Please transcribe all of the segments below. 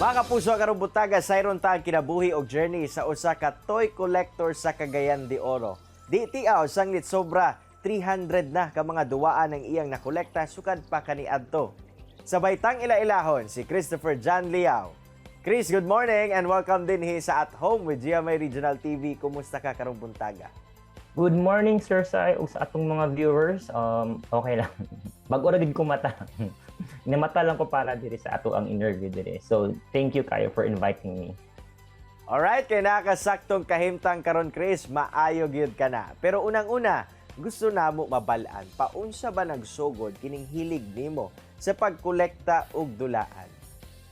Mga kapuso, karong buntaga, sayron ta ang kinabuhi og journey sa usa ka toy collector sa Cagayan de Oro. Di tiaw, sanglit sobra 300 na ka mga duwaan ang iyang nakolekta sukad pa kaniadto. Sabay tang ila-ilahon si Christopher John Liao. Chris, good morning and welcome dinhi sa At Home with GMA Regional TV. Kumusta ka karong buntaga? Good morning, Sir Sai, ug sa atong mga viewers. Okay lang. Bago ra gid ko mata. Namata lang ko para diri sa ato ang interview diri. So, thank you kayo for inviting me. Alright, kay nakasaktong kahimtang karon, Chris, maayo gyud ka na. Pero unang-una, gusto namo mabal-an, paunsa ba nagsugod kining hilig nimo sa pagkolekta og dulaan?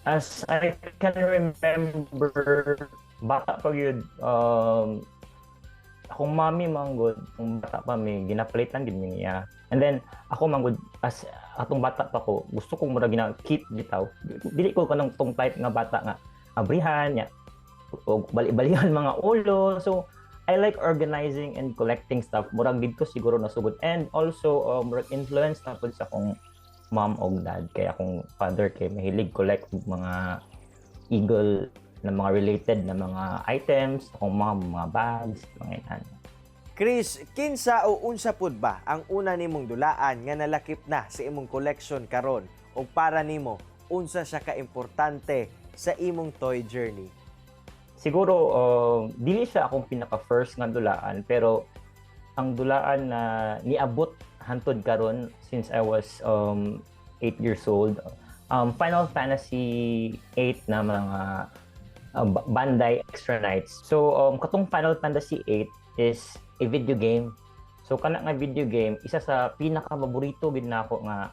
As I can remember, bata pa gyud, akong mami manggod, kung bata pa mi, ginapalitan gid mi niya. And then ako manggod, as atong bata pa ko, gusto kong murag gina keep bitaw. Dili ko kanang tong type nga bata nga abrihan nya o bali-balihan mga ulo. So I like organizing and collecting stuff. Murag didto siguro nasugod. And also murag influence na pud sa akong mom og dad, kay akong father kay mahilig collect og mga eagle na mga related na mga items, akong mga bags, mga inan. Chris, kinsa o unsa pud ba ang una nimong dulaan nga nalakip na sa imong collection karon, ug para nimo, unsa siya ka-importante sa imong toy journey? Siguro dili siya akong pinaka first nga dulaan, pero ang dulaan na niabot hantod karon since I was 8 years old, Final Fantasy 8 na mga Bandai Extra Knights. So katong Final Fantasy 8 is a video game. So kana nga video game, isa sa pinaka paborito gid nako nga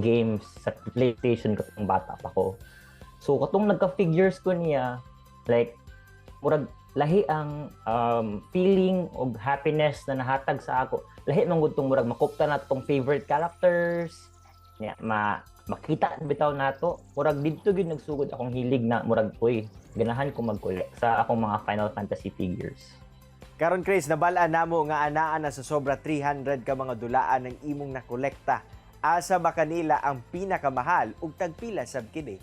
games sa PlayStation katong bata pa ko. So katong nagka-figures ko niya, like murag lahi ang feeling og happiness na nahatag sa ako. Lahi man gud tong murag makupta na tong favorite characters. Nya ma makita bitaw nato. Murag didto gyud nagsugod akong hilig na murag, uy, ganahan ko mag-collect sa akong mga Final Fantasy figures. Karon, Chris, nabal-an namo nga anaa na sa sobra 300 ka mga dulaan ang imong nakolekta. Asa ba kanila ang pinakamahal ug tagpila sab kini?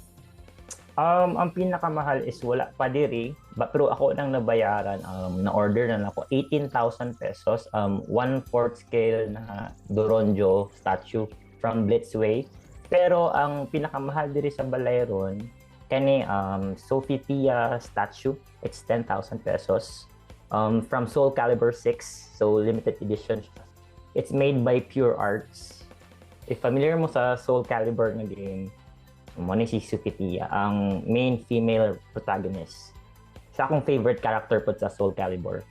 Ang pinakamahal is wala pa diri, ba, pero ako nang nabayaran, na-order na nako 18,000 pesos, one-fourth scale na Doronjo statue from Blitzway. Pero ang pinakamahal diri sa balay ron, kani Sophitia statue, it's 10,000 pesos. From Soul Calibur 6, so limited edition siya. It's made by Pure Arts. If familiar mo sa Soul Calibur na game, mo ni si Sophitia, ang main female protagonist. Sa akong favorite character po sa Soul Calibur.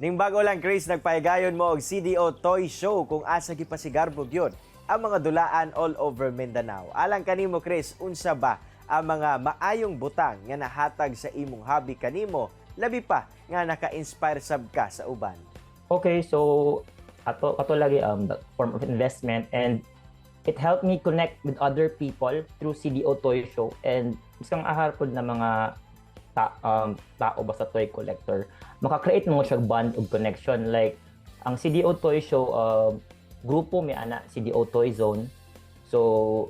Ning bago lang, Chris, nagpahigayon mo og CDO Toy Show kung asa gipasigarbo gyud ang mga dulaan all over Mindanao. Alang kanimo, Chris, unsa ba ang mga maayong butang nga nahatag sa imong hobby kanimo, labi pa nga naka-inspire sab ka sa uban? Okay, so ato lagi the form of investment, and it helped me connect with other people through CDO Toy Show, and biskang ahar pod na mga tao ba sa toy collector, maka-create mo siya bond of connection. Like ang CDO Toy Show, grupo may ana CDO Toy Zone, so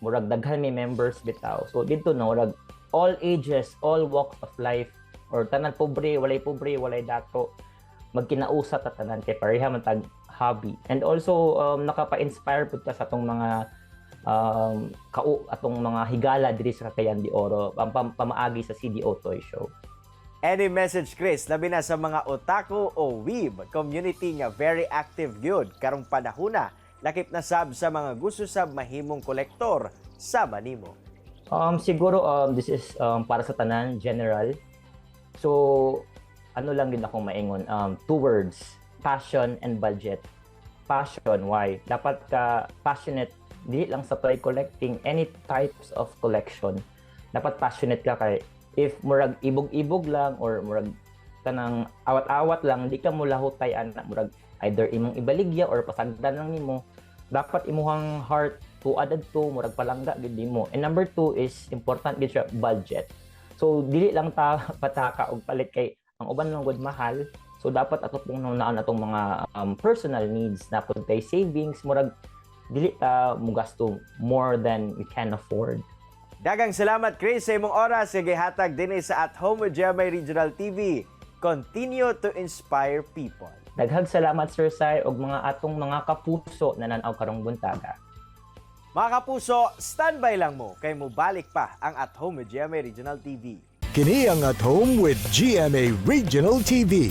murag daghan may members bitaw. So dito na murag all ages, all walks of life, or tanan, pobre, walay pobre, walay dato, magkinausa ta tanan kay pareha man tag hobby. And also nakapa-inspire pud ta sa atong mga kau atong mga higala diri sa Cagayan de Oro ang pamaagi sa CDO Toy Show. Any message, Chris, labi na sa mga otaku o weeb community nga very active gyud karong panahona, lakip na sab sa mga gusto sab mahimong kolektor sama nimo? Siguro this is para sa tanan general. So ano lang din akong maingon, two words: passion and budget. Passion, why? Dapat ka passionate dili lang sa toy collecting, any types of collection. Dapat passionate ka kay if murag ibog-ibog lang or murag kanang awat-awat lang, di ka mo lahutay ana, murag either imong ibaligya or pasagdan lang nimo. Dapat imuhang heart to added to murag palangga gid nimo. And number two is important gid siya, budget. So dili lang ta pataka og palit kay ang uban lang gud mahal. So dapat ato pong nunaan atong mga personal needs na pud tay savings, murag dili ta mugasto more than we can afford. Daghang salamat, Chris, sa imong oras nga gihatag dinhi sa At Home with GMA Regional TV. Continue to inspire people. Daghang salamat, Sir Sai, ug mga atong mga kapuso na nanaw karong buntaga. Mga kapuso, standby lang mo kay mobalik pa ang At Home with GMA Regional TV. Kini ang At Home with GMA Regional TV.